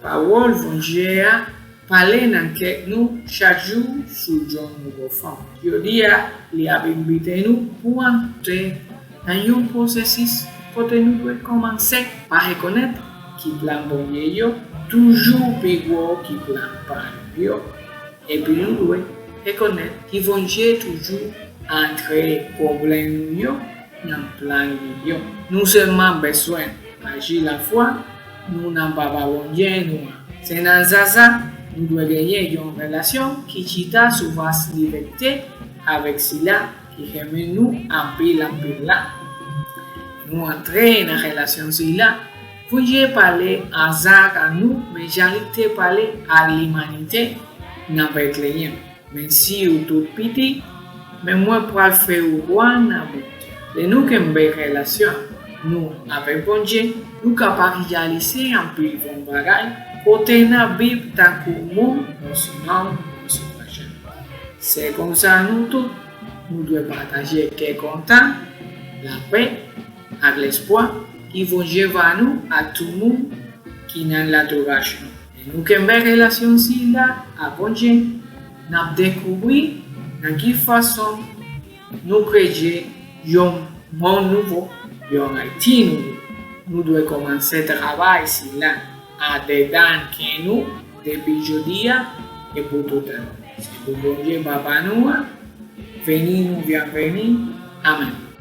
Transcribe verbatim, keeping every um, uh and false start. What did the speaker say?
Pawòl Bondye a pale nan kè nou chak jou sou yon nouvo fòm. Jodi a, li ap envite nou pou antre nan yon pwosesis kote nou dwe kòmanse pa rekonèt ki plan Bondye yo toujou pi gwo ki plan pa nou yo. Epi nou dwe rekonèt ki Bondye toujou antre pwoblèm nou yo nan plan li yo. Nou sèlman bezwen aji lafwa nou nan Papa Bondye nou an. Se nan zaza nou dwe genyen yon relasyon ki chita sou vas libète avèk sila ki renmen nou anpil anpil la. Nou antre nan relasyon sila. Bondye pale a Zak a nou, men jan li te pale a limanite nan Betleyèm. Men si ou tout piti, men mwen pral fè ou wa nan bout. Lè nou kenbe relasyon nou avèk Bondye, nou ka pa reyalize anpil bon bagay kote nan Bib tankou moun, non sou nanm, non sou machan. Se konsa nou tout, nou dwe pataje kè kontan, lapè, ak lespwa ki Bondye ba nou ak tout moun ki nan lantouraj nou. Lè nou kenbe relasyon sila a Bondye, n ap dekouvri nan ki fason nou kreye yon monn nouvo, yon Ayiti nouvo. Nou dwe kòmanse travay sila andedan kè nou depi jodi a e pou toutan. Se pou Bondye Papa nou an beni nou, byenveni. Amèn.